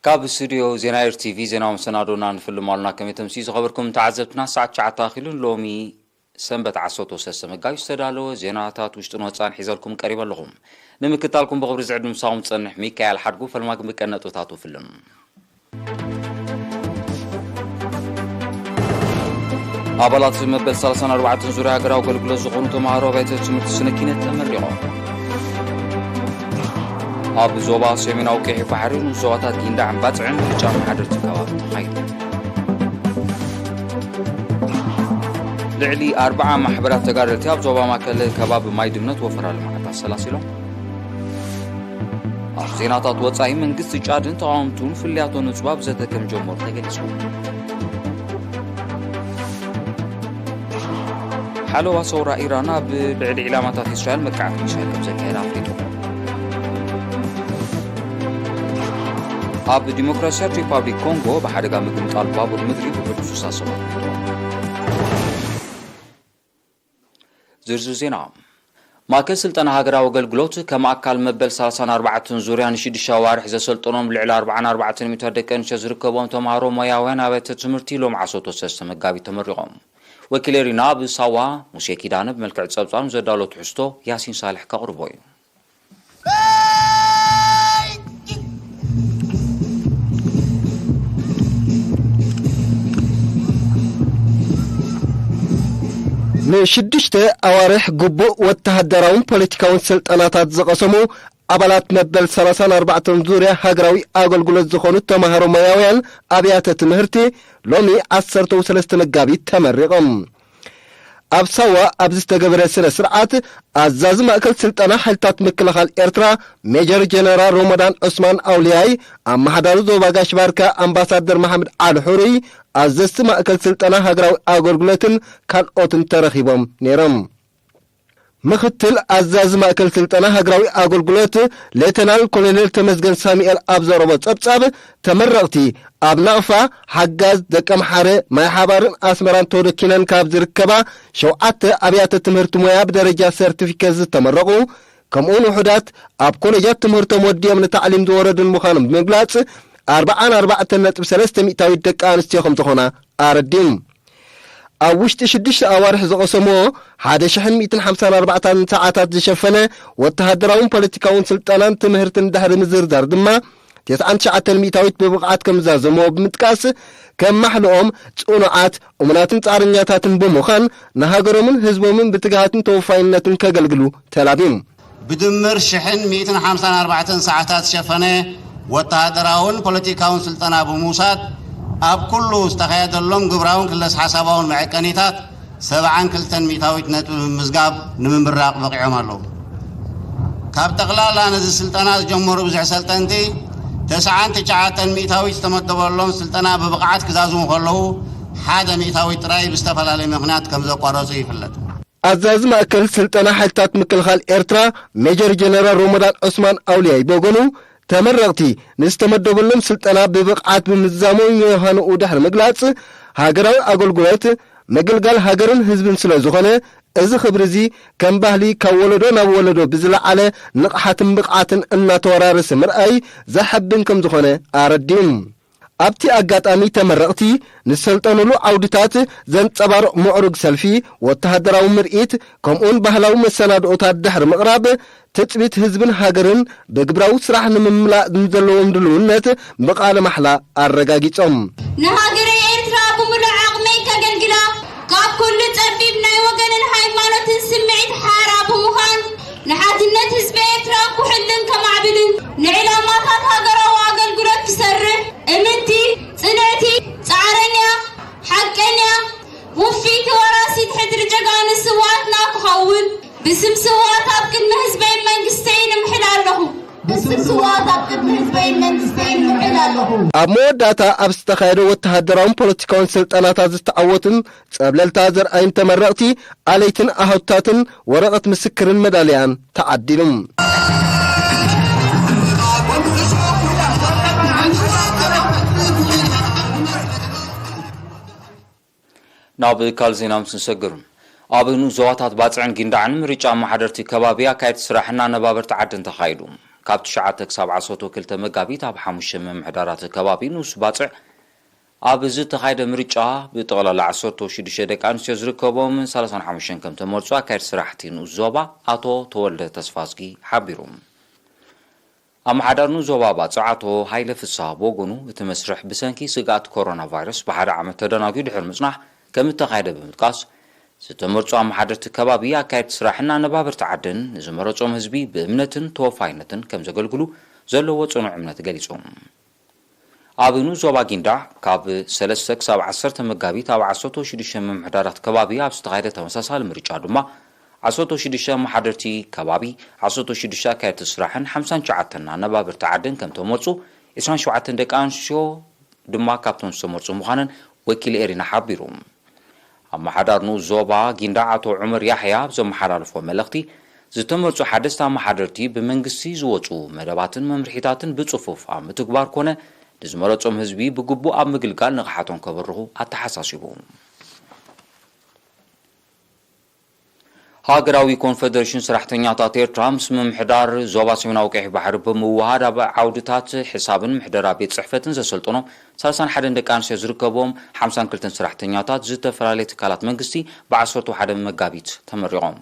ካብ ስቱድዮ ዜና ኤር ቲቪ ዜናዊ መሰናዶና ንፍልም ኣሉና። ከመይ ተምስዩ ዝኸበርኩም ተዓዘብትና፣ ሰዓት ትሽዓተ ኣኺሉ ሎሚ ሰንበት ዓሰርተ ሰለስተ መጋቢት ዝተዳለወ ዜናታት ውሽጥን ወጻእን ሒዘልኩም ቀሪበ ኣለኹም። ንምክታልኩም ብኽብሪ ዝዕድም ምሳኹም ዝጸንሕ ሚካኤል ሓድጉ። ፈልማግቢ ቀን ነጥብታቱ ፍልም። ኣባላት መበል ሰላሳን ኣርባዕተን ዙርያ ሃገራዊ ኣገልግሎት ዝኾኑ ተምሃሮ ኣብያተ ትምህርቲ ስነ ኪነት ተመሪቖም። ኣብ ዞባ ሰሜናዊ ቀይሕ ባሕሪ ንኡስ ዞባታት ጊንዳዕን ባጽዕን ምርጫ መሓደርቲ ከባቢ ተኻይዱ። ልዕሊ ኣርብዓ ማሕበራት ተጋደልቲ ኣብ ዞባ ማእከል ከባቢ ማይ ድምነት ወፈራ ልምዓት ኣሰላሲሎም። ኣብ ዜናታት ወጻኢ፣ መንግስቲ ጫድን ተቓወምቱን ፍልልያቶ ንጽባብ ዘተ ከም ጀመሩ ተገሊጹ። ሓለዋ ሰውራ ኢራን ኣብ ልዕሊ ዒላማታት እስራኤል መጥቃዕቲ ሚሳይል ከም ዘካየደ ኣፍሊጡ። ኣብ ዲሞክራሲያዊት ሪፓብሊክ ኮንጎ ብሓደጋ ምግምጣል ባቡር ምድሪ ብዕጹ ሰባት ሞይቶም። ዝርዝር ዜና። ማእከል ስልጠና ሃገራዊ ኣገልግሎት ከም ኣካል መበል ሰላሳን ኣርባዕተን ዙርያ ንሽዱሽተ ኣዋርሕ ዘሰልጠኖም ልዕሊ ኣርባዓን ኣርባዕተን ሚእቲ ደቂ ኣንስትዮ ዝርከብኦም ተምሃሮ ሞያውያን ኣብያተ ትምህርቲ ሎም ዓሰርተ ሰለስተ መጋቢት ተመሪቖም። ወኪል ኤሪና ኣብ ሳዋ ሙሴ ኪዳነ ብመልክዕ ጸብጻብ ዘዳሎ ትሕዝቶ ያሲን ሳልሕ ከቕርቦ እዩ። ንሽዱሽተ ኣዋርሕ ግቡእ ወተሃደራውን ፖለቲካውን ስልጠናታት ዝቐሰሙ ኣባላት መበል ሰላሳን ኣርባዕተን ዙርያ ሃገራዊ ኣገልግሎት ዝኾኑ ተምሃሮ ሞያውያን ኣብያተ ትምህርቲ ሎሚ ዓሰርተ ሰለስተ መጋቢት ተመሪቖም። ኣብ ሳዋ ኣብ ዝተገበረ ስነ ስርዓት ኣዛዚ ማእከል ስልጠና ሓይልታት ምክልኻል ኤርትራ ሜጀር ጀነራል ሮመዳን ዑስማን ኣውልያይ፣ ኣመሓዳሪ ዞባ ጋሽ ባርካ ኣምባሳደር መሓመድ ዓሊ ሕሩይ፣ ኣዘዝቲ ማእከል ስልጠና ሃገራዊ ኣገልግሎትን ካልኦትን ተረኺቦም ነይሮም። ምክትል ኣዛዚ ማእከል ስልጠና ሃገራዊ ኣገልግሎት ሌተናል ኮሎኔል ተመስገን ሳሙኤል ኣብ ዘቕረቦ ጸብጻብ፣ ተመረቕቲ ኣብ ናቕፋ፣ ሓጋዝ፣ ደቀምሓረ፣ ማይ ሓባርን ኣስመራን ተወደኪነን ካብ ዝርከባ ሸውዓተ ኣብያተ ትምህርቲ ሞያ ብደረጃ ሰርቲፊኬት ዝተመረቑ፣ ከምኡውን ውሑዳት ኣብ ኮሌጃት ትምህርቶም ወዲኦም ንታዕሊም ዝወረዱን ምዃኖም ብምግላጽ፣ ኣርብዓን ኣርባዕተን ነጥቢ ሰለስተ ሚእታዊት ደቂ ኣንስትዮ ከም ዝኾና ኣረዲኡ። ኣብ ውሽጢ ሽዱሽተ ኣዋርሕ ዝቐሰምዎ ሓደ ሽሕን ሚእትን ሓምሳን ኣርባዕተን ሰዓታት ዝሸፈነ ወተሃደራውን ፖለቲካውን ስልጠናን ትምህርትን ድሕሪ ምዝርዛር ድማ፣ ተስዓን ትሽዓተን ሚእታዊት ብብቕዓት ከም ዝዛዘምዎ ብምጥቃስ፣ ከማሕልኦም ጽኑዓት፣ እሙናትን ጻዕረኛታትን ብምዃን፣ ንሃገሮምን ህዝቦምን ብትግሃትን ተወፋይነትን ከገልግሉ ተላብዮም። ብድምር ሽሕን ሚእትን ሓምሳን ኣርባዕተን ሰዓታት ዝሸፈነ ወተሃደራውን ፖለቲካውን ስልጠና ብምውሳድ፣ ኣብ ኩሉ ዝተኻየደሎም ግብራውን ክለስ ሓሳባውን መዐቀኒታት ሰብዓን ክልተን ሚእታዊት ነጥቢ ብምምዝጋብ ንምምራቕ በቒዖም ኣለዉ። ካብ ጠቕላላ ነዚ ስልጠና ዝጀመሩ ብዙሕ ሰልጠንቲ፣ ተስዓን ትሽዓተን ሚእታዊት ዝተመደበሎም ስልጠና ብብቕዓት ክዛዝሙ ከለዉ፣ ሓደ ሚእታዊት ጥራይ ብዝተፈላለየ ምኽንያት ከም ዘቋረጹ ይፍለጥ። ኣዛዚ ማእከል ስልጠና ሓይልታት ምክልኻል ኤርትራ ሜጀር ጀነራል ሮመዳን ዑስማን ኣውልያይ ብወገኑ፣ ተመረቕቲ ንዝተመደበሎም ስልጠና ብብቕዓት ብምዝዛሞም ምዃኑ ድሕሪ ምግላጽ፣ ሃገራዊ ኣገልግሎት ምግልጋል ሃገርን ህዝብን ስለ ዝኾነ፣ እዚ ክብሪ እዚ ከም ባህሊ ካብ ወለዶ ናብ ወለዶ ብዝለዓለ ንቕሓትን ብቕዓትን እናተወራረሰ ምርኣይ ዘሐብን ከም ዝኾነ ኣረዲኡ። ኣብቲ ኣጋጣሚ ተመረቕቲ ንዝሰልጠኑሉ ዓውድታት ዘንጸባርቕ ምዕሩግ ሰልፊ፣ ወተሃደራዊ ምርኢት፣ ከምኡውን ባህላዊ መሰናድኦታት ድሕሪ ምቕራብ፣ ትጽቢት ህዝብን ሃገርን ብግብራዊ ስራሕ ንምምላእ ንዘለዎም ድልውነት ብቃለ ማሕላ ኣረጋጊጾም። ንሃገረይ ኤርትራ ብምሉእ ዓቕመይ ከገልግላ፣ ካብ ኩሉ ጸቢብ ናይ ወገንን ሃይማኖትን ስምዒት ሓራ ብምዃን፣ ንሓድነት ህዝቢ ኤርትራ ክሕሉን ከማዕብልን፣ ንዕላማታት ሃገራዊ ኣገልግሎት ክሰርሕ፣ እምንቲ፣ ጽንዕቲ፣ ጻዕረኛ፣ ሓቀኛ፣ ውፍይቲ ወራሲት ሕድሪ ጀጋኑ ስውኣትና ክኸውን፣ ብስም ስውኣት ኣብ ቅድሚ ህዝበይን መንግስተይን እምሕል ኣለኹ። ብስም ስውኣት ኣብ ቅድሚ ህዝበይን መንግስተይን እምሕል ኣለኹ። ኣብ መወዳእታ ኣብ ዝተኻየደ ወተሃደራውን ፖለቲካውን ስልጠናታት ዝተዓወቱን ጸብለልታ ዘርኣዩን ተመረቕቲ፣ ኣለይትን ኣህቱታትን ወረቐት ምስክርን መዳልያን ተዓዲሉ። ናብ ካልእ ዜና ምስ ንሰግር፣ ኣብ ንኡስ ዞባታት ባጽዕን ጊንዳዕን ምርጫ ኣመሓደርቲ ከባቢ፣ ኣካየድቲ ስራሕን ኣነባበርቲ ዓድን ተኻይዱ። ካብ ትሽዓተ ክሳብ ዓሰርተ ክልተ መጋቢት ኣብ ሓሙሽተ ምምሕዳራት ከባቢ ንኡስ ባጽዕ ኣብ ዝተኻየደ ምርጫ ብጠቕላላ ዓሰርተ ሽዱሽተ ደቂ ኣንስትዮ ዝርከቦም ሰላሳን ሓሙሽተን ከም ተመርጹ ኣካየዲ ስራሕቲ ንኡስ ዞባ ኣቶ ተወልደ ተስፋዝጊ ሓቢሩ። ኣመሓዳሪ ንኡስ ዞባ ባጽዕ ኣቶ ሃይለ ፍስሃ ብወገኑ፣ እቲ መስርሕ ብሰንኪ ስግኣት ኮሮና ቫይረስ ብሓደ ዓመት ተደናጉዩ ድሕሪ ምጽናሕ ከም እተኻየደ ብምጥቃስ፣ ዝተመርጹ ኣመሓደርቲ ከባቢ፣ ኣካየድቲ ስራሕን ኣነባበርቲ ዓድን ንዝመረጾም ህዝቢ ብእምነትን ተወፋይነትን ከም ዘገልግሉ ዘለዎ ጽኑዕ እምነት ገሊጾም። ኣብ ንኡስ ዞባ ጊንዳዕ ካብ ሰለስተ ክሳብ ዓሰርተ መጋቢት ኣብ ዓሰርተ ሽዱሽተ ምምሕዳራት ከባቢ ኣብ ዝተኻየደ ተመሳሳሊ ምርጫ ድማ ዓሰርተ ሽዱሽተ ኣመሓደርቲ ከባቢ፣ ዓሰርተ ሽዱሽተ ኣካየድቲ ስራሕን ሓምሳን ትሽዓተን ኣነባበርቲ ዓድን ከም ተመርጹ፣ ዕስራን ሸውዓተን ደቂ ኣንስትዮ ድማ ካብቶም ዝተመርጹ ምዃነን ወኪል ኤሪና ሓቢሩ። ኣመሓዳሪ ንኡስ ዞባ ጊንዳዕ ኣቶ ዑመር ያሕያ ኣብ ዘመሓላለፎ መልእኽቲ፣ ዝተመርጹ ሓደስቲ ኣመሓደርቲ ብመንግስቲ ዝወጹ መደባትን መምርሒታትን ብጽፉፍ ኣብ ምትግባር ኮነ ንዝመረጾም ህዝቢ ብግቡእ ኣብ ምግልጋል ንቕሓቶም ከበርኹ ኣተሓሳሲቡ። ሃገራዊ ኮንፈደሬሽን ሰራሕተኛታት ኤርትራ ምስ ምምሕዳር ዞባ ሰሜናዊ ቀይሕ ባሕሪ ብምውሃድ ኣብ ዓውድታት ሕሳብን ምሕደራ ቤት ጽሕፈትን ዘሰልጠኖም ሰላሳን ሓደን ደቂ ኣንስትዮ ዝርከቦም ሓምሳን ክልተን ሰራሕተኛታት ዝተፈላለየ ትካላት መንግስቲ ብ ዓሰርተ ሓደ መጋቢት ተመሪቖም።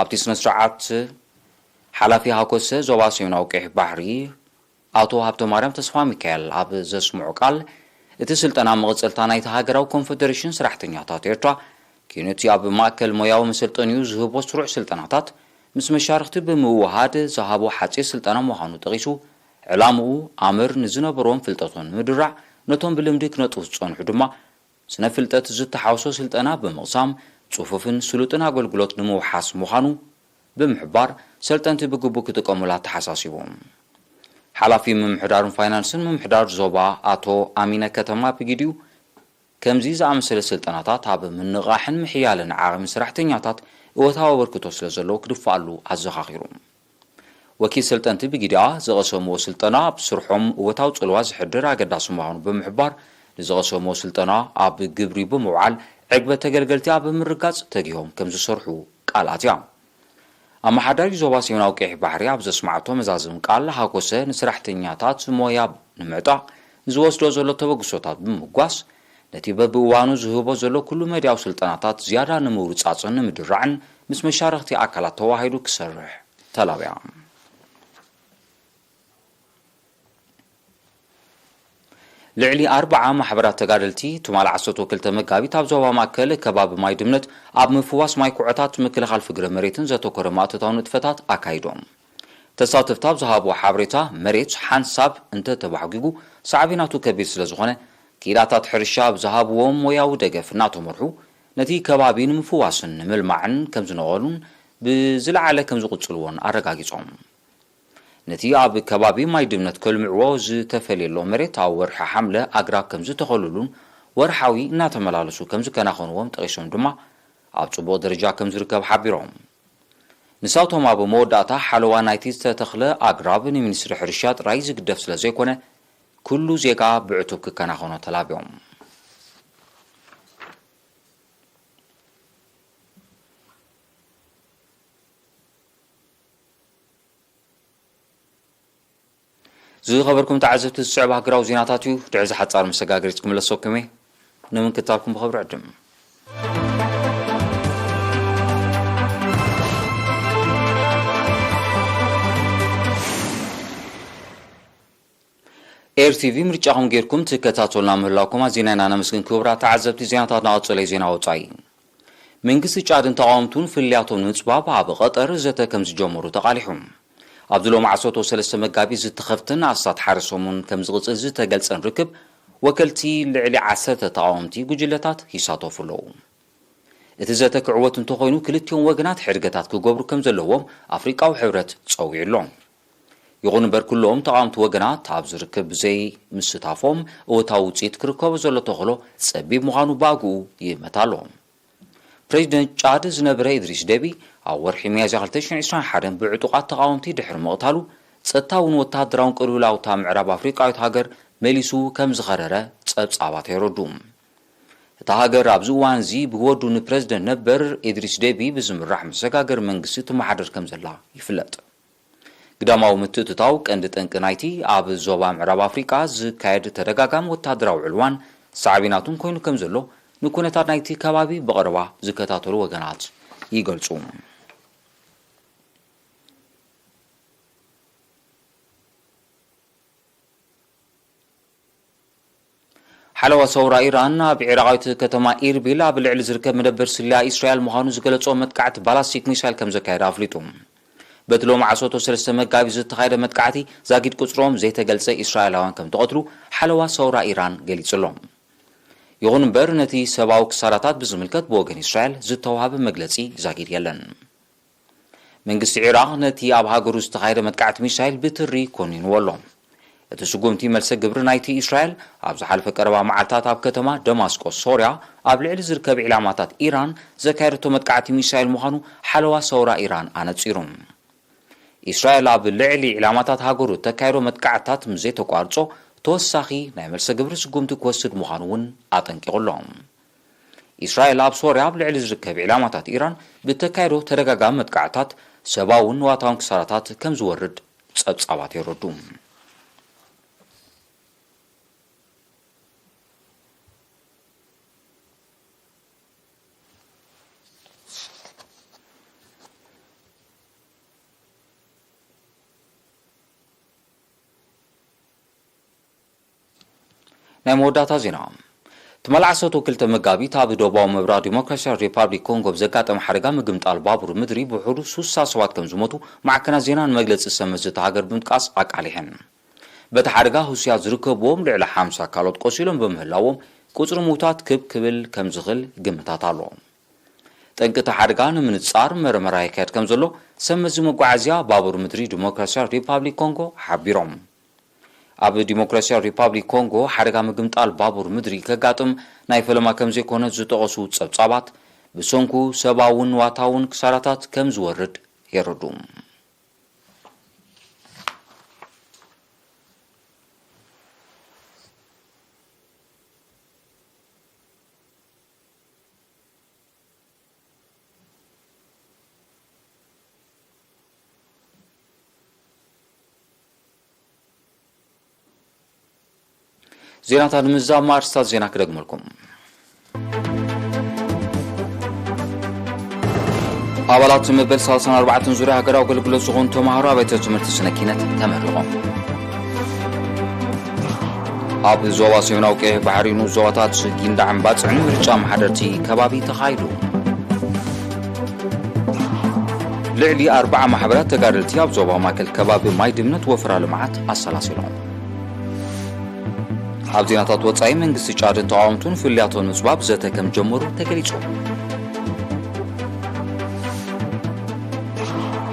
ኣብቲ ስነ ስርዓት ሓላፊ ሃኮሰ ዞባ ሰሜናዊ ቀይሕ ባሕሪ ኣቶ ሃብተማርያም ተስፋሚካኤል ኣብ ዘስምዖ ቃል፣ እቲ ስልጠና መቐጸልታ ናይቲ ሃገራዊ ኮንፈደሬሽን ሰራሕተኛታት ኤርትራ፣ ኪኑቲ ኣብ ማእከል ሞያዊ መሰልጠኒኡ ዝህቦ ስሩዕ ስልጠናታት ምስ መሻርኽቲ ብምውሃድ ዝሃቦ ሓጺር ስልጠና ምዃኑ ጠቒሱ፣ ዕላምኡ ኣምር ንዝነበሮም ፍልጠቶም ንምድራዕ፣ ነቶም ብልምዲ ክነጥፉ ዝጸንሑ ድማ ስነ ፍልጠት ዝተሓወሶ ስልጠና ብምቕሳም፣ ጽፉፍን ስሉጥን ኣገልግሎት ንምውሓስ ምዃኑ ብምሕባር፣ ሰልጠንቲ ብግቡእ ክጥቀሙሉ ኣተሓሳሲቡ። ሓላፊ ምምሕዳርን ፋይናንስን ምምሕዳር ዞባ ኣቶ ኣሚነ ከተማ ብግዲኡ፣ ከምዚ ዝኣመሰለ ስልጠናታት ኣብ ምንቓሕን ምሕያልን ዓቕሚ ሰራሕተኛታት እወታዊ ኣበርክቶ ስለ ዘለዎ ክድፋኣሉ ኣዘኻኺሩ። ወኪል ሰልጠንቲ ብግዲኣ፣ ዝቐሰምዎ ስልጠና ኣብ ስርሖም እወታዊ ጽልዋ ዘሕድር ኣገዳሲ ምዃኑ ብምሕባር፣ ንዝቐሰምዎ ስልጠና ኣብ ግብሪ ብምውዓል ዕግበት ተገልገልቲ ኣብ ምርጋጽ ተጊሆም ከም ዝሰርሑ ቃል ኣትያ። ኣመሓዳሪ ዞባ ሰሜናዊ ቀይሕ ባሕሪ ኣብ ዘስማዕቶ መዛዘሚ ቃል፣ ሃኮሰ ንሰራሕተኛታት ሞያ ንምዕጣቕ ዝወስዶ ዘሎ ተበግሶታት ብምምጓስ፣ ነቲ በብእዋኑ ዝህቦ ዘሎ ኩሉ መድያዊ ስልጠናታት ዝያዳ ንምውርጻጽን ንምድራዕን ምስ መሻርኽቲ ኣካላት ተዋሂዱ ክሰርሕ ተላብያ። ልዕሊ ኣርብዓ ማሕበራት ተጋደልቲ ትማል ዓሰርተ ክልተ መጋቢት ኣብ ዞባ ማእከል ከባቢ ማይ ድምነት ኣብ ምፍዋስ ማይ ኩዖታት ምክልኻል ፍግረ መሬትን ዘተኮረ ማእቶታዊ ንጥፈታት ኣካይዶም። ተሳተፍቲ ኣብ ዝሃብዎ ሓበሬታ፣ መሬት ሓንሳብ እንተተባሕጒጉ ሳዕቤናቱ ከቢድ ስለ ዝኾነ፣ ክኢላታት ሕርሻ ኣብ ዝሃብዎም ሞያዊ ደገፍ እናተመርሑ፣ ነቲ ከባቢ ንምፍዋስን ንምልማዕን ከም ዝነቐሉን ብዝለዓለ ከም ዝቕጽልዎን ኣረጋጊጾም። ነቲ ኣብ ከባቢ ማይ ድምነት ከልምዕዎ ዝተፈልየሎ መሬት ኣብ ወርሒ ሓምለ ኣግራብ ከም ዝተኸልሉን ወርሓዊ እናተመላለሱ ከም ዝከናኸንዎም ጠቒሶም ድማ ኣብ ጽቡቕ ደረጃ ከም ዝርከብ ሓቢሮም። ንሳቶም ኣብ መወዳእታ ሓለዋ ናይቲ ዝተተኽለ ኣግራብ ንሚኒስትሪ ሕርሻ ጥራይ ዝግደፍ ስለ ዘይኮነ ኩሉ ዜጋ ብዕቱብ ክከናኸኖ ተላብዮም። ዝኸበርኩም ተዓዘብቲ፣ ዝስዕብ ሃገራዊ ዜናታት እዩ። ድሕሪ እዚ ሓጻር መሰጋገሪት ክምለሰኩም እየ። ንምክትታልኩም ብኽብሪ ዕድም። ኤር ቲቪ ምርጫኹም ጌርኩም ትከታተሉና ምህላውኩም ኣዚና ኢና ነመስግን። ክቡራት ተዓዘብቲ፣ ዜናታት ናቐጸለ ዜና ወጻኢ። መንግስቲ ጫድን ተቓወምቱን ፍልልያቶም ንምጽባብ ኣብ ቐጠር ዘተ ከም ዝጀመሩ ተቓሊሑ። ኣብዚ ሎሚ ዓሰርተ ሰለስተ መጋቢት ዝተኸፍተን ኣስታት ሓደ ሰሙን ከም ዝቕጽል ዝተገልጸን ርክብ፣ ወከልቲ ልዕሊ ዓሰርተ ተቓወምቲ ጉጅለታት ይሳተፉ ኣለዉ። እቲ ዘተ ክዕወት እንተኾይኑ፣ ክልቲኦም ወገናት ሕድገታት ክገብሩ ከም ዘለዎም ኣፍሪቃዊ ሕብረት ጸዊዑ ኣሎ። ይኹን እምበር፣ ኩሎም ተቓወምቲ ወገናት ኣብዚ ርክብ ብዘይ ምስታፎም እወታዊ ውጽኢት ክርከቦ ዘሎ ተኽእሎ ጸቢብ ምዃኑ ብኣግኡ ይእመት ኣሎ። ፕሬዚደንት ጫድ ዝነበረ ኢድሪስ ደቢ ኣብ ወርሒ ሚያዝያ ክልተ ሽሕን ዕስራን ሓደን ብዕጡቓት ተቓወምቲ ድሕሪ ምቕታሉ፣ ጸጥታውን ወተሃደራውን ቅልውላው እታ ምዕራብ ኣፍሪቃዊት ሃገር መሊሱ ከም ዝኸረረ ጸብጻባት የረድኡ። እታ ሃገር ኣብዚ እዋን እዚ ብወዱ ንፕረዚደንት ነበር ኢድሪስ ደቢ ብዝምራሕ መሰጋገሪ መንግስቲ ትመሓደር ከም ዘላ ይፍለጥ። ግዳማዊ ምትእትታው ቀንዲ ጠንቂ ናይቲ ኣብ ዞባ ምዕራብ ኣፍሪቃ ዝካየድ ተደጋጋሚ ወተሃደራዊ ዕልዋን ሳዕቤናቱን ኮይኑ ከም ዘሎ፣ ንኩነታት ናይቲ ከባቢ ብቐረባ ዝከታተሉ ወገናት ይገልጹ። ሓለዋ ሰውራ ኢራን ኣብ ዒራቓዊት ከተማ ኢርቢል ኣብ ልዕሊ ዝርከብ መደበር ስለያ እስራኤል ምዃኑ ዝገለጾ መጥቃዕቲ ባላስቲክ ሚሳይል ከም ዘካየደ ኣፍሊጡ። በቲ ሎሚ ዓሰርተ ሰለስተ መጋቢት ዝተኻየደ መጥቃዕቲ፣ ዛጊድ ቁጽሮም ዘይተገልጸ እስራኤላውያን ከም ተቐትሉ ሓለዋ ሰውራ ኢራን ገሊጹ ኣሎ። ይኹን እምበር፣ ነቲ ሰብኣዊ ክሳራታት ብዝምልከት ብወገን እስራኤል ዝተዋህበ መግለጺ ዛጊድ የለን። መንግስቲ ዒራቕ ነቲ ኣብ ሃገሩ ዝተኻየደ መጥቃዕቲ ሚሳይል ብትሪ ኮኒንዎ ኣሎ። እቲ ስጉምቲ፣ መልሰ ግብሪ ናይቲ እስራኤል ኣብ ዝሓለፈ ቀረባ መዓልታት ኣብ ከተማ ደማስቆስ ሶርያ ኣብ ልዕሊ ዝርከብ ዒላማታት ኢራን ዘካየደቶ መጥቃዕቲ ሚሳይል ምዃኑ ሓለዋ ሰውራ ኢራን ኣነጺሩ። እስራኤል ኣብ ልዕሊ ዒላማታት ሃገሩ እተካየዶ መጥቃዕትታት ምስ ዘይተቋርጾ፣ ተወሳኺ ናይ መልሰ ግብሪ ስጉምቲ ክወስድ ምዃኑ እውን ኣጠንቂቑ ኣሎ። እስራኤል ኣብ ሶርያ ኣብ ልዕሊ ዝርከብ ዒላማታት ኢራን ብተካየዶ ተደጋጋሚ መጥቃዕታት፣ ሰብኣውን ንዋታውን ክሳራታት ከም ዝወርድ ጸብጻባት የረዱ። ናይ መወዳእታ ዜና። ትማሊ ዓሰርተ ክልተ መጋቢት ኣብ ደቡባዊ ምብራቕ ዲሞክራሲያዊ ሪፓብሊክ ኮንጎ ብዘጋጠመ ሓደጋ ምግምጣል ባቡር ምድሪ ብውሑዱ ሱሳ ሰባት ከም ዝሞቱ ማዕከናት ዜናን መግለጺ ሰመዚ እታ ሃገር ብምጥቃስ ኣቃሊሐን። በቲ ሓደጋ ህሱያት ዝርከብዎም ልዕሊ ሓምሳ ካልኦት ቆሲሎም ብምህላዎም፣ ቁጽሪ ምዉታት ክብ ክብል ከም ዝኽእል ግምታት ኣሎ። ጠንቂ እቲ ሓደጋ ንምንጻር መርመራ ይካየድ ከም ዘሎ ሰመዚ መጓዓዝያ ባቡር ምድሪ ዲሞክራሲያዊ ሪፓብሊክ ኮንጎ ሓቢሮም። ኣብ ዲሞክራሲያዊ ሪፓብሊክ ኮንጎ ሓደጋ ምግምጣል ባቡር ምድሪ ከጋጥም ናይ ፈለማ ከም ዘይኮነ ዝጠቐሱ ጸብጻባት፣ ብሰንኩ ሰብኣውን ንዋታውን ክሳራታት ከም ዝወርድ የረዱ። ዜናታት ንምዝዛም ኣርእስታት ዜና ክደግመልኩም። ኣባላት መበል ሰላሳን ኣርባዕተን ዙርያ ሃገራዊ ኣገልግሎት ዝኾኑ ተምሃሮ ኣብያተ ትምህርቲ ስነ ኪነት ተመሪቖም። ኣብ ዞባ ሰሜናዊ ቀይሕ ባሕሪ ንኡስ ዞባታት ጊንዳዕን ባጽዕን ምርጫ ኣመሓደርቲ ከባቢ ተኻይዱ። ልዕሊ ኣርባዓ ማሕበራት ተጋደልቲ ኣብ ዞባ ማእከል ከባቢ ማይ ድምነት ወፍራ ልምዓት ኣሰላሲሎም። ኣብ ዜናታት ወጻኢ፣ መንግስቲ ጫድን ተቓወምቱን ፍልልያቶም ንምጽባብ ዘተ ከም ጀመሩ ተገሊጹ።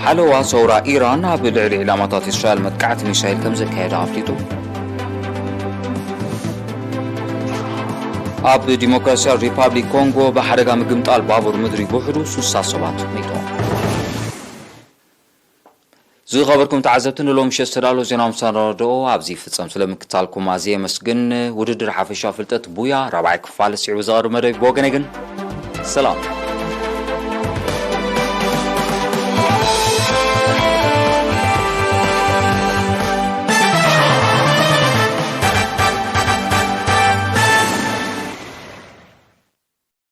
ሓለዋ ሰውራ ኢራን ኣብ ልዕሊ ዒላማታት እስራኤል መጥቃዕቲ ሚሳይል ከም ዘካየደ ኣፍሊጡ። ኣብ ዲሞክራሲያዊ ሪፓብሊክ ኮንጎ ብሓደጋ ምግምጣል ባቡር ምድሪ ብውሕዱ ሱሳ ሰባት ሞይቶም። ዝኸበርኩም ተዓዘብቲ፣ ንሎሚ ምሸት ዝተዳለወ ዜናዊ መሰናድኦ ኣብዚ ይፍጸም። ስለ ምክታልኩም ኣዝየ የመስግን። ውድድር ሓፈሻዊ ፍልጠት ቡያ ራብዓይ ክፋል ስዒቡ ዝቐርብ መደብ ብወገነይ ግን ሰላም።